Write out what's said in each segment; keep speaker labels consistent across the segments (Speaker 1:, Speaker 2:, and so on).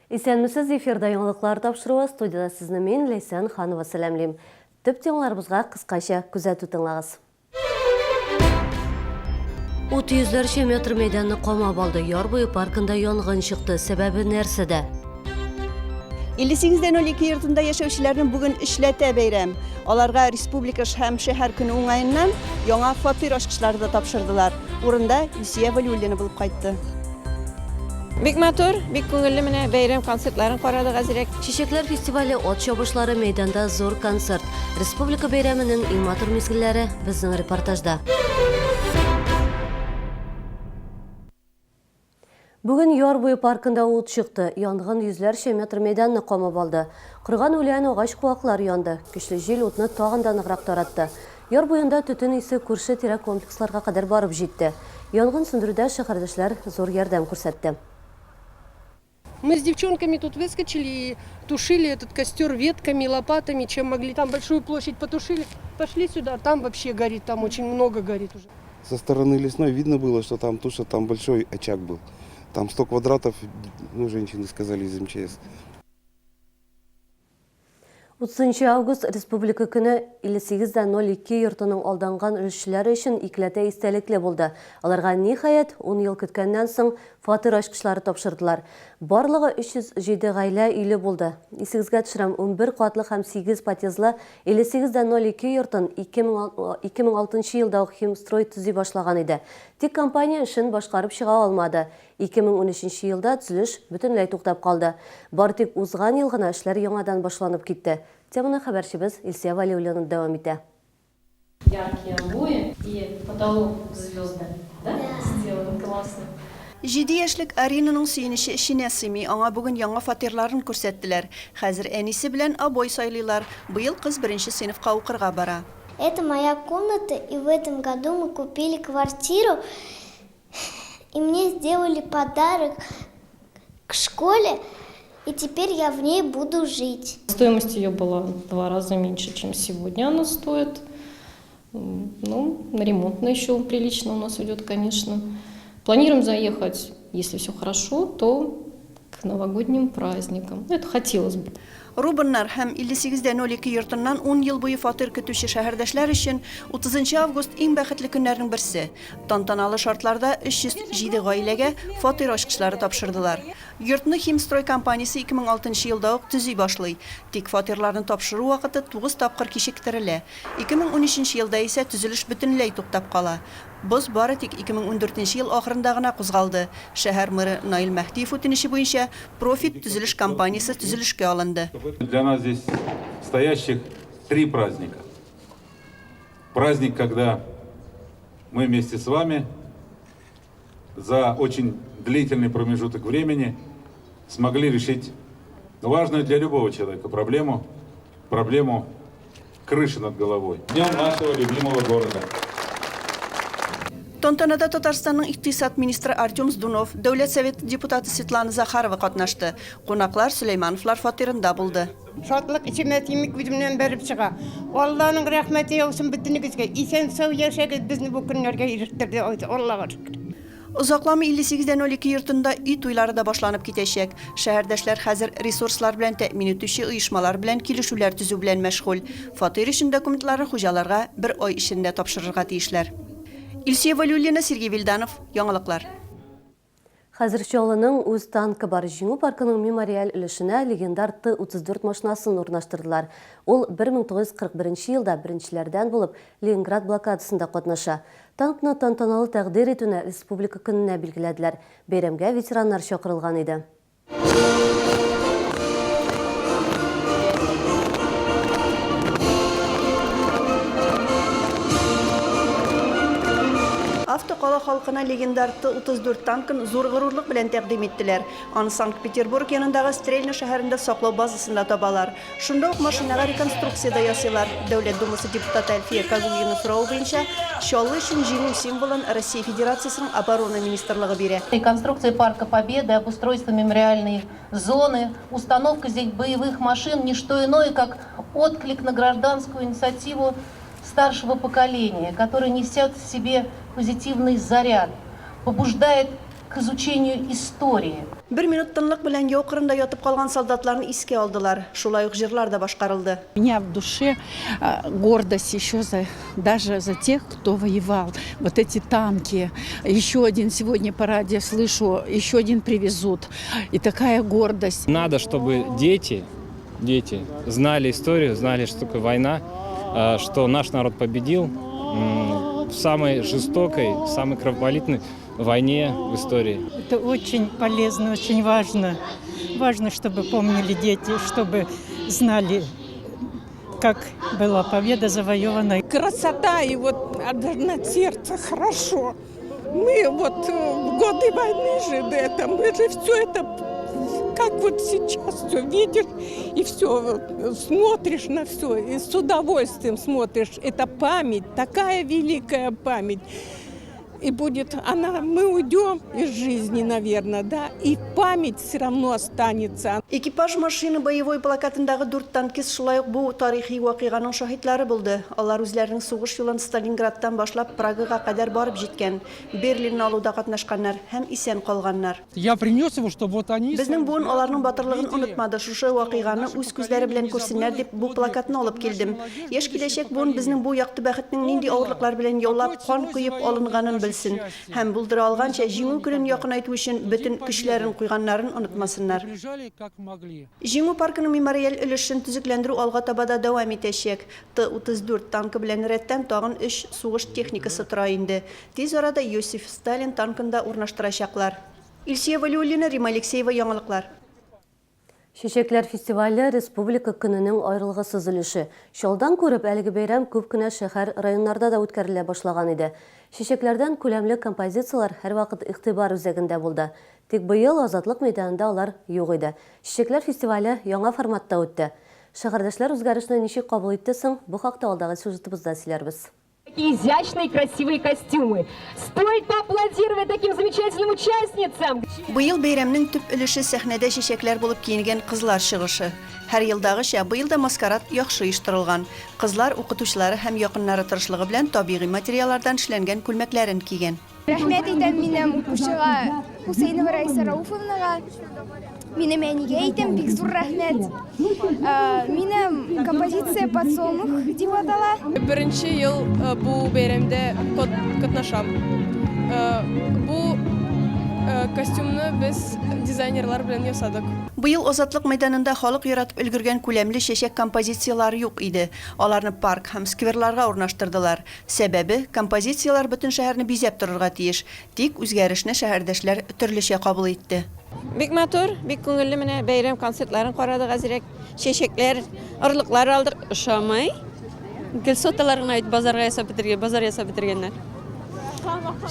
Speaker 1: Исәнмесез, эфирда яңалыклар тапшыруы, студиядә сезне мин, Ләйсән Ханова сәламлим. Төп темаларыбызга кыскача күзәтү тыңлагыз. Ут йөзләрчә метр мәйданны камап алды. Яр буе паркында янгын чыкты. Сәбәбе нәрсәдә?
Speaker 2: 58,02 йортында яшәүчеләрнең бүген өчләтә бәйрәм. Аларга республика һәм шәһәр көне уңаеннан яңа фатир ачкычлары да тапшырдылар. Урында Илсөя Вәлиуллина булып кайтты.
Speaker 3: Бик матур, бик күңелле менә бәйрәм концертларын карадык әзрәк.
Speaker 1: Чәчәкләр фестивале, ат чабышлары, мәйданда зур концерт. Республика бәйрәменең иң матур мизгелләре безнең репортажда. Бүген Яр буе паркында ут чыкты. Янгын йөзләрчә метр мәйданны камап алды. Корыган үлән, агач-куаклар янды. Көчле җил утны тагын да ныграк таратты. Яр буенда төтен исе күрше-тирә комплексларга кадәр барып җитте. Янгын сүндерүдә шәһәрдәшләр зур ярдәм күрсәтте.
Speaker 3: Мы с девчонками тут выскочили и тушили этот костер ветками, лопатами, чем могли. Там большую площадь потушили, пошли сюда, там вообще горит, там очень много горит уже.
Speaker 4: Со стороны лесной видно было, что там тушат, там большой очаг был. Там 100 квадратов, ну, женщины сказали из МЧС.
Speaker 1: 30 август Республика көне 58,02 йортының алданган өлешчеләре өчен икеләтә истәлекле булды. Аларга, ниһаять, ун ел көткәннән соң, фатир ачкычлары тапшырдылар. Барлыгы 307 гаилә өйле булды. Исегезгә төшерәм, 11 катлы һәм 8 подъездлы 58,02 йортын 2006 елда ук Химстрой төзи башлаган иде. Тик компания эшен башкарып чыга алмады. 2013 елда төзелеш бөтенләй туктап калды. Бары тик узган ел гына эшләр яңадан башланып китте. Теманы хәбәрчебез Илсөя Вәлиуллина дәвам итә.
Speaker 5: Яркие обои и потолок звезды, да, сделан классно.
Speaker 2: Җиде яшьлек Аринаның сөенече эченә сыймый, аңа бүген яңа фатирларын күрсәттеләр. Хәзер әнисе белән обой сайлыйлар. Быел кыз беренче сыйныфка укырга бара.
Speaker 6: Это моя комната, и в этом году мы купили квартиру. И мне сделали подарок к школе, и теперь я в ней буду жить.
Speaker 5: Стоимость ее была в 2 раза меньше, чем сегодня она стоит. Ну, на ремонт еще прилично у нас идет, конечно. Планируем заехать, если все хорошо, то к новогодним праздникам. Это хотелось бы.
Speaker 2: Рубаннар һәм 58,02 йортыннан ун ел буе фатир көтүче шәһәрдәшләр өчен 30 август иң бәхетле көннәрнең берсе. Тантаналы шартларда 307 гаиләгә фатир ачкычлары тапшырдылар. Йортны Химстрой компаниясе 2006 елда ук төзи башлый. Тик фатирларны тапшыру вакыты тугыз тапкыр кичектерелә. 2013 елда исә төзелеш бөтенләй туктап кала. Боз бары тик 2014 ел ахырында гына кузгалды. Шәһәр мэры Наил Мәһдиев үтенече буенча Профит төзелеш компаниясе төзелешкә алынды.
Speaker 7: Для нас здесь стоящих три праздника. Праздник, когда мы вместе с вами за очень длительный промежуток времени смогли решить важную для любого человека проблему, проблему крыши над головой. Днем нашего любимого города.
Speaker 2: Тантанада Татарстанның икътисад министры Артем Здунов, Дәүләт Советы депутаты Светлана Захарова катнашты. Кунаклар Сөләймановлар фатирында булды.
Speaker 8: Шатлык эчемә тими күземнән бәреп чыга. Алланың рәхмәте яусын бөтенегезгә. Исән-сау яшәгез, безне бу көннәргә ирештерде Аллага шөкер.
Speaker 2: Озакламый 58,02 йортында өй туйлары да башланып китәчәк. Шәһәрдәшләр хәзер ресурслар белән тәэмин итүче оешмалар белән килешүләр төзү белән мәшгуль. Фатир өчен документларны хуҗаларга бер ай эчендә тапшырырга тиешләр. Илсөя Вәлиуллина, Сергей Вильданов, Яңалыклар.
Speaker 1: Хәзер Чаллының үз танкы бар. Җиңү паркының мемориаль өлешенә легендар Т-34 машинасын урнаштырдылар. Ул 1941 елда беренчеләрдән булып Ленинград блокадасында катнаша. Танкны тантаналы тәкъдир итүне Республика көненә билгеләделәр. Бәйрәмгә ветераннар чакырылган иде.
Speaker 2: Автокала халкына легендар Т-34 танкын зур горурлык белән тәкъдим иттеләр. Аны Санкт-Петербург янындагы Стрельна шәһәрендә саклау базасында табалар. Шунда ук машинага реконструкция дә ясыйлар. Дәүләт Думасы депутаты Әлфия Кагулина соравы буенча, Чаллы өчен җиңү символын Россия Федерациясенең Оборона министрлыгы бирә.
Speaker 9: Реконструкция парка Победы, обустройство мемориальной зоны, установка здесь боевых машин, не что иное, как отклик на гражданскую инициативу старшего поколения, которое несет в себе позитивный заряд, побуждает к к изучению истории.
Speaker 2: Бер минут тынлык белән яу кырында ятып калган солдатларны искә алдылар. Шулай ук җырлар да башкарылды.
Speaker 10: У меня в душе гордость еще за, даже за тех, кто воевал. Вот эти танки. Еще один сегодня по радио слышу, еще один привезут. И такая гордость.
Speaker 11: Надо, чтобы дети, дети знали историю, знали, что такое война, что наш народ победил в самой жестокой, самой кровопролитной войне в истории.
Speaker 12: Это очень полезно, очень важно. Важно, чтобы помнили дети, чтобы знали, как была победа завоевана.
Speaker 13: Красота и вот на сердце хорошо. Мы вот в годы войны же это, мы же все это, как вот сейчас все видишь и все смотришь на все, и с удовольствием смотришь. Это память, такая великая память. И будет она, мы уйдем из жизни, наверное, да, и память все равно останется.
Speaker 2: Экипаж машины боевой плакатындагы дүрт танкист шулай ук бу тарихи вакыйганың шаһитлары булды. Алар үзләренең сугыш юлын Сталинградтан башлап Прагага кадәр барып җиткән, Берлинны алуда катнашканнар һәм исән калганнар.
Speaker 14: Я принес его, чтобы вот они...
Speaker 2: Безнең буын аларның батырлыгын онытмады. Шушы вакыйганы үз күзләре белән күрсеннәр дип бу плакатны алып килдем. Яшь киләчәк буын безнең бу якты бәхетнең нинди авырлыклар белән яулап, кан коеп алынганын белсен һәм булдыра алганча Җиңү көнен якынайту өчен бөтен көчләрен куйганнарын онытмасыннар. Җиңү паркының мемориаль өлешен төзекләндерү алга таба да дәвам итәчәк. Т-34 танкы белән рәттән тагын өч сугыш техникасы тора инде. Тиз арада Иосиф Сталин танкын да урнаштырачаклар. Илсөя Вәлиуллина, Римма Алексеева, Яңалыклар.
Speaker 1: Чәчәкләр фестивале, Республика көненең аерылгысыз өлеше. Чалдан күреп, әлеге бәйрәм күп кенә шәһәр, районнарда да үткәрелә башлаган иде. Чәчәкләрдән күләмле композицияләр һәрвакыт игътибар үзәгендә булды. Тик быел Азатлык мәйданында алар юк иде. Чәчәкләр фестивале яңа форматта үтте. Шәһәрдәшләр үзгәрешне ничек кабул итте соң? Бу хакта алдагы сюжетыбызда сөйләрбез.
Speaker 15: Какие изящные красивые костюмы! Стоит поаплодировать таким замечательным участницам!
Speaker 2: Быел бәйрәмнең төп өлеше сәхнәдә чәчәкләр булып киенгән кызлар чыгышы. Һәр елдагыча, быел да маскарад яхшы оештырылган. Кызлар укытучылары һәм якыннары тырышлыгы белән табигый материаллардан эшләнгән күлмәкләрен кигән.
Speaker 16: Рәхмәт әйтәм минем укучыга Хусейнова Раиса Рауфовнага. Минем әнигә әйтәм бик зур рәхмәт. Минем композиция подсолнух дип атала.
Speaker 17: Беренче ел бу бәйрәмдә катнашам. Бу костюмны без дизайнерлар белән ясадык.
Speaker 2: Быел Азатлык мәйданында халык яратып өлгергән күләмле чәчәк композицияләре юк иде. Аларны парк һәм скверларга урнаштырдылар. Сәбәбе, композицияләр бөтен шәһәрне бизәп торырга тиеш. Тик үзгәрешне шәһәрдәшләр төрлечә кабул итте.
Speaker 18: Бик матур, бик күңелле менә бәйрәм концертларын карадык әзрәк. Чәчәкләр, орлыклар алдык.
Speaker 19: Ошамый. Гел соталар гына бит базарга ясап бетергән, базар ясап бетергәннәр.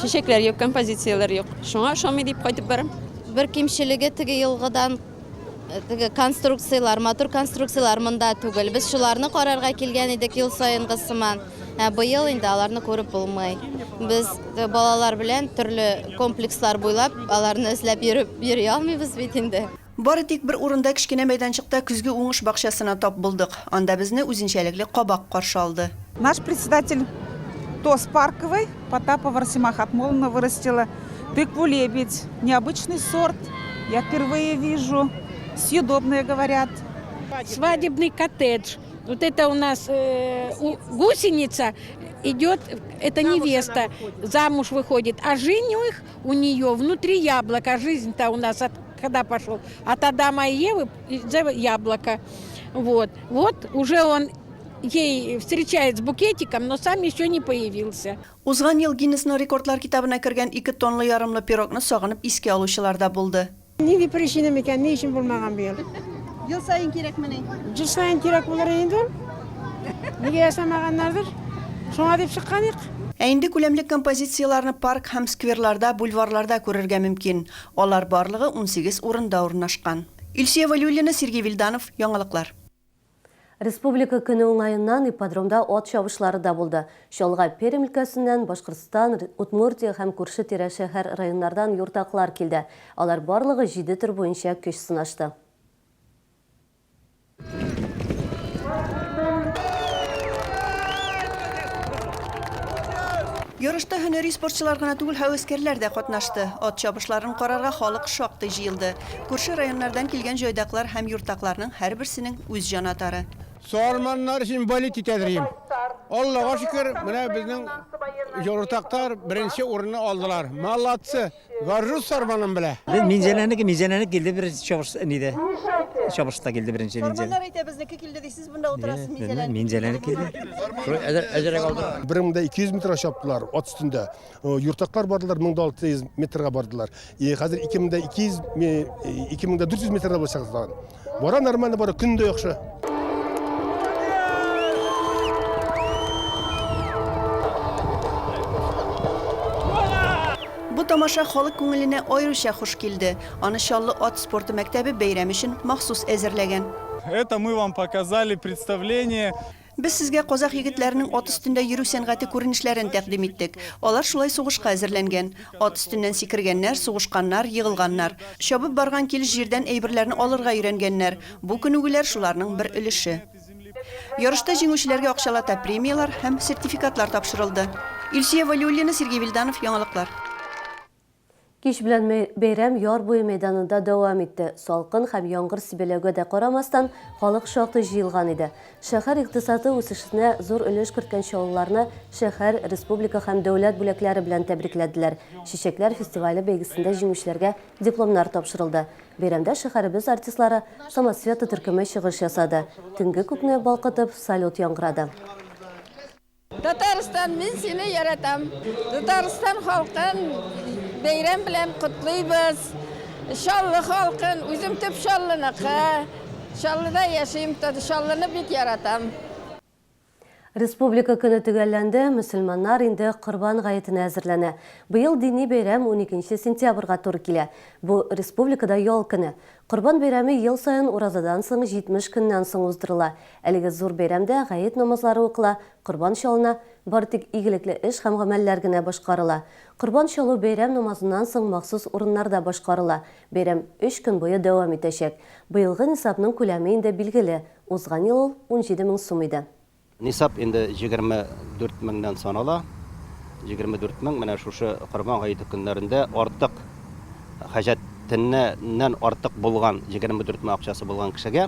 Speaker 19: Чәчәкләр юк, композицияләр юк. Шуңа ошамый дип кайтып барам.
Speaker 20: Бер кимчелеге теге елгыдан Теге конструкцияләр, матур конструкцияләр монда түгел. Без шуларны карарга килгән идек ел саенгы сыман. Ә быел инде аларны күреп булмый. Без э, балалар белән төрле комплекслар буйлап аларны эзләп йөреп йөри алмыйбыз бит инде.
Speaker 2: Бары тик бер урында кечкенә мәйданчыкта көзге уңыш бакчасына тап булдык. Анда безне үзенчәлекле кабак каршы алды.
Speaker 21: Наш председатель ТОС Парковый Потапова Расима Хатмоловна вырастила тыкву лебедь. Необычный сорт, я впервые вижу. Съедобные, говорят.
Speaker 22: Свадебный коттедж. Вот это у нас э, гусеница идет, это невеста, замуж выходит. А жених у нее внутри яблоко. Жизнь-то у нас от, когда пошел? От Адама и Евы яблоко. Вот. Вот уже он ей встречает с букетиком, но сам еще не появился.
Speaker 2: Узган ел Гиннесның рекордлар китабына кергән ике тоннлы ярымлы пирогны сагынып искә алучылар да булды.
Speaker 23: Нинди причина микән, ни өчен булмаган быел?
Speaker 2: Ел саен кирәкмени?
Speaker 23: Ел саен кирәк булыр инде ул. Нигә ясамаганнардыр? Шуңа дип чыккан идек.
Speaker 2: Ә инде күләмле композицияләрне парк һәм скверларда, бульварларда күрергә мөмкин. Алар барлыгы 18 урында урнашкан. Илсөя Вәлиуллина, Сергей Вильданов, Яңалыклар.
Speaker 1: Республика көне уңаеннан ипподромда ат чабышлары да булды. Чаллыга Пермь өлкәсеннән, Башкортстан, Удмуртия һәм күрше-тирә шәһәр-районнардан юртаклар килде. Алар барлыгы җиде төр буенча көч сынашты.
Speaker 2: Ярышта һөнәри спортчылар гына түгел, һәвәскәрләр дә катнашты. Ат чабышларын карарга халык шактый җыелды. Күрше районнардан килгән җайдаклар һәм юртакларның һәрберсенең үз җанатары.
Speaker 3: Сарманнар өчен болеть итәдер идем. Аллага шөкер, менә безнең юртаклар беренче урынны алдылар. Молодцы! Горжусь Сарманым белә.
Speaker 4: Без Минзәләнеке, Минзәләнеке килде беренче чабыш нидә. Чабышта килде беренче Минзәлә.
Speaker 2: Сарманнар әйтә, безнеке килде дисез, монда утырасыз Минзәләнеке.
Speaker 4: Минзәләнеке килде.
Speaker 6: Шулай әзер, әзерәк алдык.
Speaker 24: 1200 метрга чаптылар ат өстендә. Юртаклар бардылар, 1600 метрга бардылар. И хәзер 2200, 2400 метрда булачак тагын. Бара нормально бара, көн дә яхшы.
Speaker 2: Бу тамаша халык күңеленә аеруча хуш килде. Аны Чаллы ат спорты мәктәбе бәйрәм өчен махсус әзерләгән.
Speaker 25: Это мы вам показали представление.
Speaker 2: Без сезгә казах егетләренең ат өстендә йөрү сәнгате күренешләрен тәкъдим иттек. Алар шулай сугышка әзерләнгән. Ат өстеннән сикергәннәр, сугышканнар, егылганнар. Чабып барган килеш җирдән әйберләрне алырга өйрәнгәннәр. Бу күнегүләр шуларның бер өлеше. Ярышта җиңүчеләргә акчалата премияләр һәм сертификатлар тапшырылды. Илсөя Вәлиуллина, Сергей Вильданов, Яңалыклар.
Speaker 1: Кич белән бәйрәм Яр буе мәйданында дәвам итте. Салкын һәм яңгыр сибәләүгә дә карамастан, халык шактый җыелган иде. Шәһәр икътисады үсешенә зур өлеш керткән чаллыларны шәһәр, республика һәм дәүләт бүләкләре белән тәбрикләделәр. Чәчәкләр фестивале бәйгесендә җиңүчеләргә дипломнар тапшырылды. Бәйрәмдә шәһәребез артистлары Самоцветы төркеме чыгыш ясады. Төнге күкне балкытып, салют яңгырады.
Speaker 26: Татарстан, мин сине яратам. Татарстан халкын бәйрәм белән котлыйбыз. Чаллы халкын, үзем төп Чаллыныкы. Чаллыда яшим, Чаллыны бик яратам.
Speaker 1: Республика көне төгәлләнде, мөселманнар инде Корбан гаетенә әзерләнә. Быел дини бәйрәм 12 сентябрьгә туры килә. Бу республикада ял көне. Корбан бәйрәме ел саен уразадан соң 70 көннән соң уздырыла. Әлеге зур бәйрәмдә гает намазлары укыла, корбан чалына, бары тик игелекле эш һәм гамәлләр генә башкарыла. Корбан чалу бәйрәм намазыннан соң махсус урыннарда башкарыла. Бәйрәм өч көн буе дәвам итәчәк. Быелгы нисабның күләме инде билгеле, узган ел ул 17 мең сум иде.
Speaker 27: Нисаб инде 24 меңнән санала. 24 мең менә шушы Корбан гаете көннәрендә артык хаҗәтеннән артык булган 24 мең акчасы булган кешегә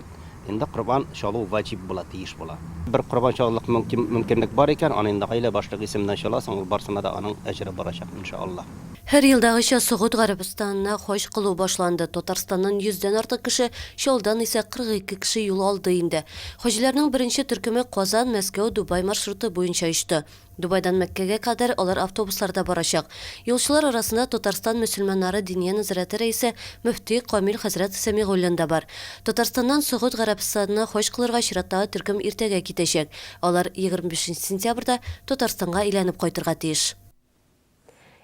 Speaker 27: инде корбан чалу ваҗиб була, тиеш була. Бер корбан чалырлык мөмкинлек бар икән, аны инде гаилә башлыгы исеменнән чаласың, ул барсына да аның әҗере барачак, иншаАллаһ.
Speaker 1: Һәр елдагыча Согуд Гарәбстанына хаҗ кылу башланды. Татарстаннан йөздән артык кеше, Чаллыдан исә 42 кеше юл алды инде. Хаҗиләрнең беренче төркеме Казан, Мәскәү, Дубай маршруты буенча очты. Дубайдан Мәккәгә кадәр алар автобусларда барачак. Юлчылар арасында Татарстан мөселманнары Диния нәзарәте рәисе, мөфти Камил хәзрәт Сәмигуллин да бар. Татарстаннан Согуд Гарәбстанына хаҗ кылырга чираттагы төркем иртәгә китәчәк. Алар 25 сентябрьдә Татарстанга әйләнеп кайтырга тиеш.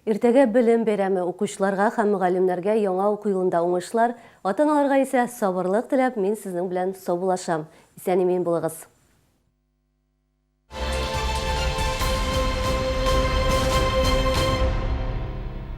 Speaker 1: Иртәгә Белем бәйрәме, укучыларга һәм мөгаллимнәргә яңа уку елында уңышлар, ата-аналарга исә сабырлык теләп, мин сезнең белән саубуллашам. Исән-имин булыгыз!